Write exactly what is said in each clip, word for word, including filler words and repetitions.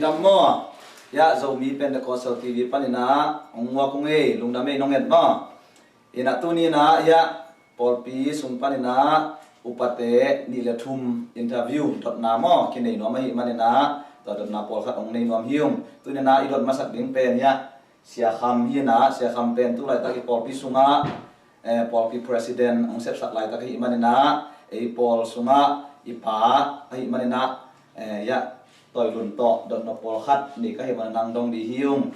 Dam maw? Ya, Zomi Pentecostal T V panin ah hong muak ung ei, lungdam ei, nong et maw? Ina tuni ina ya pawlpi sung panin ah upate nih le thum interview dotna maw kinei nuam ahih manin ah tua dotna pawlkhat hong nei nuam hi ung. Tuni ina i dot masak ding pen ya Sia Kham hi ina, Sia Kham pen tu laitak i pawlpi sungah eh, pawlpi president hong sepsak laitak ahih manin ah ei pawl sungah i pa ahih manin ah eh, ya Toilun tawh dotna pawlkhat nei ka hih manin ah hong dong dih hi ung.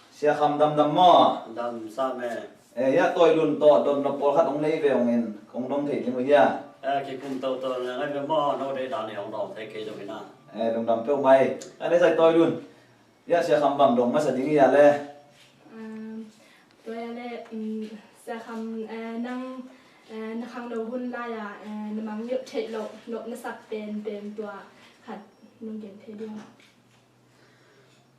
Sia Kham damdam maw? Dam sam e. Eh, ya Toilun tawh dotna pawlkhat hong nei ve hong in kong dong thei ding uh hia? Eh, kikum toto na ngai ve maw, no dei dan i hong dong thei kei zong ina. Eh, lungdam peuh mai. Ane sai Toilun. Ya Sia Kham bang dong masa ding hia le? Um, tua ya le, um, Sia Kham, eh, nang, eh, na khangno hun lai-a, eh, na mangngilh theih loh nop na sak penpen tua khat nong gen thei ding.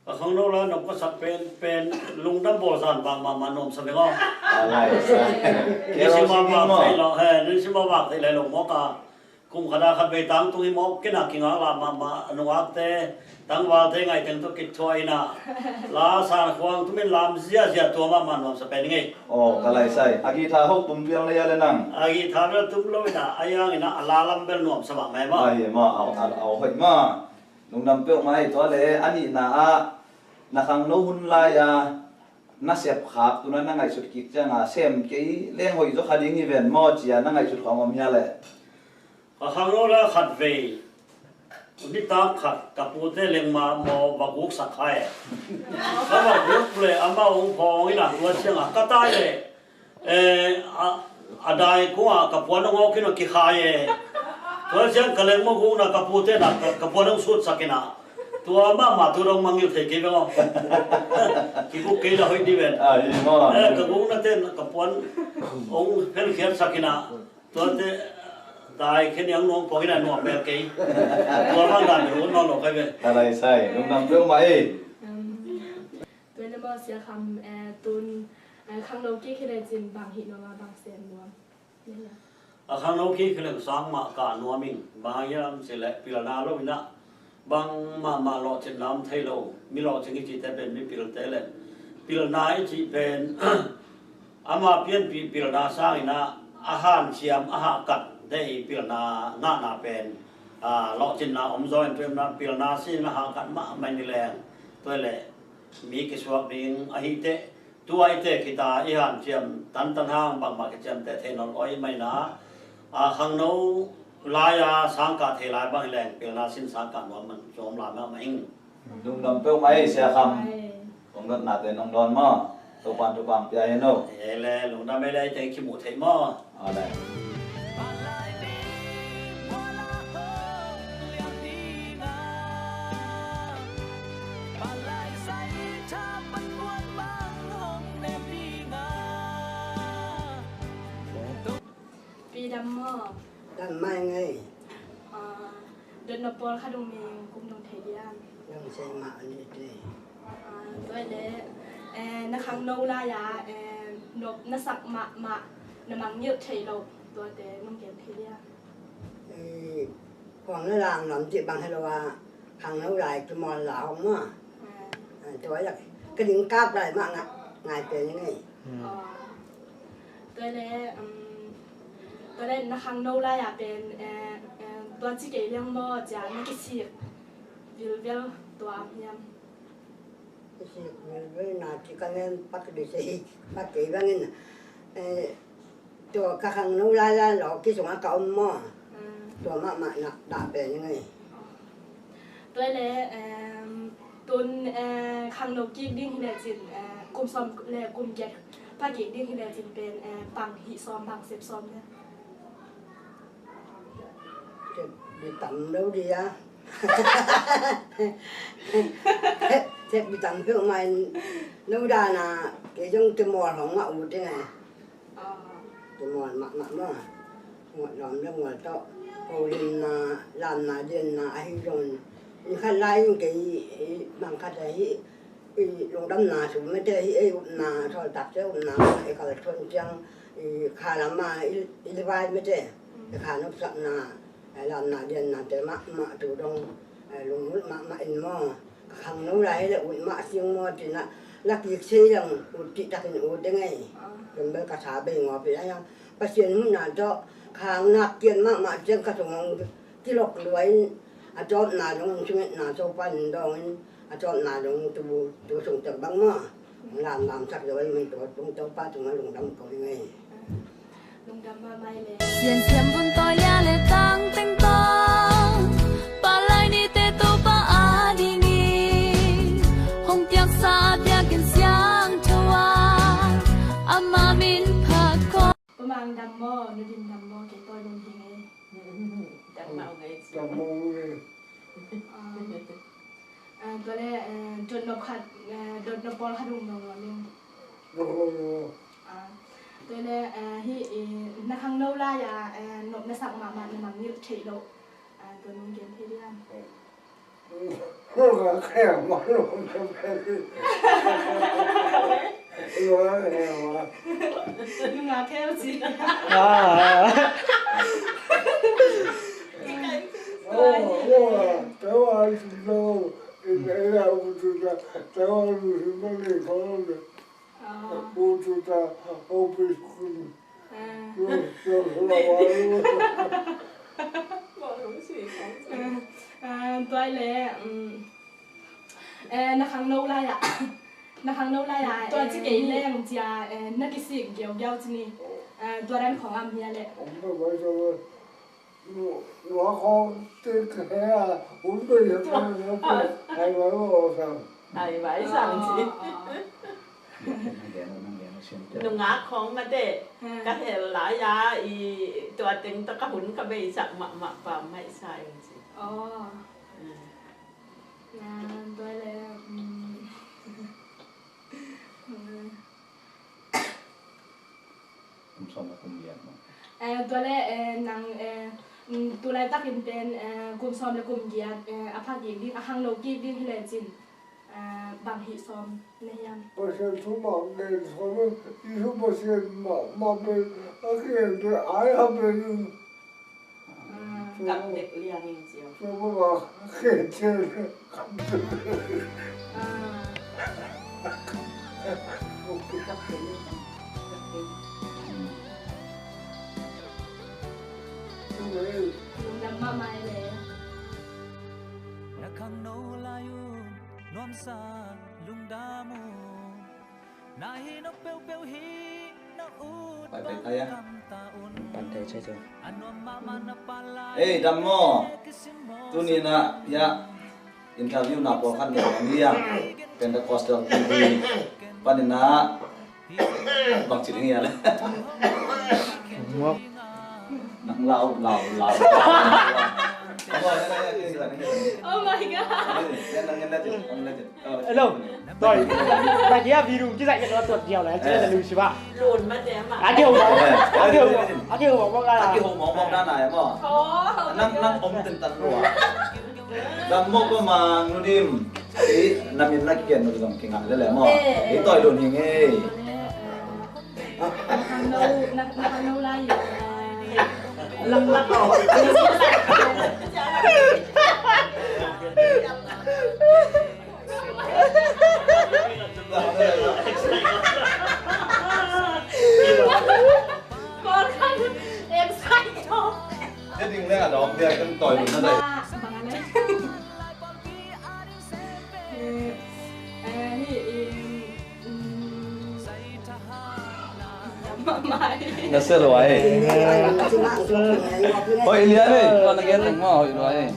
A khangno lai nop ka sak penpen lungdam bawlzan vak mahmah nuamsa veng aw. Alai sa. Ni sim a vak thei lo, he, ni sim a vak thei lai lo mawk a. Kum khat a khat vei tangtung hi mawk kina kingak lah mahmah a nungakte tangvalte ngaiteng tawh kithuah ina. La san khuang tumin lam ziazia tua mahmah nuamsa pen ing ei. Aw, ka lai sai. A guitar ho tum pial na ya le nang. A guitar bel tum lo ina, a yang ina a la lam bel nuamsa mahmah e maw. Ai, ma, au, au, au, hoih ma. Lungdam peuhmah hi tua le, a nihna ah na khangno hun lai-a na sepkhak tuna na ngaihsut kik cianga sem kei leng hoih zaw kha ding hi ven maw cia na ngaihsut khawng om hia le? Ka khangno lai khat vei nitak khat ka pute lengma maw va guksak kha e. Ka va guk le amau hong phawng ina tua cianga ka tai le Eh, a, a dai kungah ka puan hong awk in a kikhai e. Tua ciang ka lengmaw gukna ka pute na ka, ka puan hong sutsak in a. Tua mahmah tu dong mangngilh thei kei beng aw. Kiguk kei la hoih dih ven. Ah, hi maw. Eh, ka gukna ten ka puan hong phelkhiatsak in a. Tuate dai khen yang nuam pawng in a nuam mel kei. Tua bang dan ru nawn lo kai ve. Ka lai sai, lungdam peuhmah ei. Tua le maw Sia Kham, eh, tun, eh, khangno kik hi lecin bang hih nuam a bang sem nuam? A khangno kik hi leng sang mah kah nuam ing, bang hang hiam cih leh pilna lo in a, bang mahmah lawhcinna om thei lo, mi lawhcing i cihte pen mipilte le pilna i cih pen ama pianpih pilna sangin a, a hanciam a hahkat deih pilna ngahna pen, a, lawhcinna om zaw in tua in a pilna sinin a hahkat mahmah in i leng, tua le mi kisuak ding ahih teh, tu ahih teh khita i hanciam tantan hang bangmah kiciamteh thei nawn lo ahih manin a, a khangno lai-a sangkah thei lai bang hi leng pilna sin sangkah nuam man zong om lai mahmah ing. Lungdam peuhmah ei Sia Kham. Kong dotnate nong dawn maw? Topa'n thupha pia hen aw. Ei le lungdam ei le ei teng kimuh theih maw? Aw le. Pi dam maw? Dam mai ngei. Ah, dotna pawlkhat hong nei ung, kum dong thei diam? Dam sei mah a ni te. Ah, tua le, eh, na khangno lai-a, eh, nop na sak mahmah, na mangngilh theih loh, tuate nong gen thei diam? Eh, khuang na lang nuam cih bang hi lo a, khangno lai kimawl la hong maw. Ah. Ah, tua lak, ka ding kap lai mah ngai, ngai pen ngei. Ah. Tua le, um, tua le na khangno lai-a pen, eh, eh, tua ci kei leng maw cia na kisik vilvel tua hiam? Kisik vilvel na ci ka ngen pak di sei, pak kei bangin, eh, tua ka khangno lai-a lawh kisung a ka om maw. Mm. Tua mahmah na dah pen ngei. Tua le, em, tun, eh, khangno kik ding hi lecin, eh, kum sawm le kum giat pha kik ding hi lecin pen, eh, bang hih sawm, bang sep sawm le. Sep bi tam lo di a. Sep bi tam peuhmah in lo dan a, kei zong kimawl hong mah ut ing e. Kimawl mahmah maw. Nguat lawm le nguat tawh. Holimna, lamna, lianna ahi zongin. Ni khat lai in kei, i, bang khat ahi, i, lungdamna sum mete hi, ei upna, sawltakte upna, i kalsuan ciang, i, kha lama, i, i vai mete, i kha nopsakna, i lamna, liannate mahmah tu dong. Lunglut mahmah in maw, ka khangno lai le ut mah sing maw, cinah la kik sei lang ut cih takin ut ding ei. Ken bel ka sa bei ngawp hi a hiang. Pasian muhna tawh khang nak kian mahmah ciang ka sung hong kilok lua in, a tawpna dong hong sungetna Topa in dawng in, a tawpna dong tu, tu sung tek bang maw. Lamlamsak zo in, man tua tung Topa tungah lungdam ko ing ei. Lungdam mahmah ing ei. Siansiam vun tawi lia le tang teng tawh, palai nite Topa a dingin hong piaksa a biakinn siangtho ah, ama min phat khawm. Pa Mang dam maw, Nu Dim dam maw, kei tawi lung hi ing ei. Dam maw ing ei. Dam maw ing ei. Ah, ah, tua le, eh, dotnop khat, eh, dotnop pawlkhat hong dong lo ning. Ah, tua le, eh, hih, eh, na khangno lai-ah, eh, nopna sak mahmah na mangngilh theih loh, ah, tua nong gen thei diam? Nungak kheu ci. Ah. Ah. Ah, tua le, um, eh, na khangno lai-ah, na khangno lai-ah, tua ci kei leng cia, eh, na kisik giaugiau ci ni. Ah, tua dan khawng am hia le. Nungak khawng tek he a, hun bei he a, ai vai sang. Ai vai sang ci. Nungak khawng mate, ka hel lai-a, i tua teng tawh ka hun ka bei sak mahmah pa mai sa ing ci. Tua le, um, Kum sawm le kum giat maw? Eh, tua le, eh, nang, eh, mm, tu laitakin pen, eh, kum sawm le kum giat, eh, a pha kik ding, a khangno kik ding hi lecin, eh, bang hih sawm na hiam? Pasian thu mah gen sawm, Jesu Pasian mah, mah pen a kigen pen ai a pen. Kam dek liang in cio. Lungdam mahmah ei le. Na khangno lai un nuamsa lungdam un. Pai, pai, pai, ah. Ei, dam maw? Tuni na, ya, interview na pawlkhat ngen ni ya. Pentecostal T V panin na bang ci ding ya le. Nang lau, lau, lau. Oh my God. Hello. Toi. Lagi a video kizai ka tuat diau la, cina na lu siba. Lun ma te ma. Aki ho. Aki ho. Aki ho mong mong ka la. Aki ho mong mong na na ya mo. Nang, nang om ten tan lua. Dam mo ko mang Nu Dim. I namin na kian nu dam kinga le le mo. I toi lun hi nge. Na sia lua hi. Hoih lian hi. Kong na gen teng maw, hoih lua hi.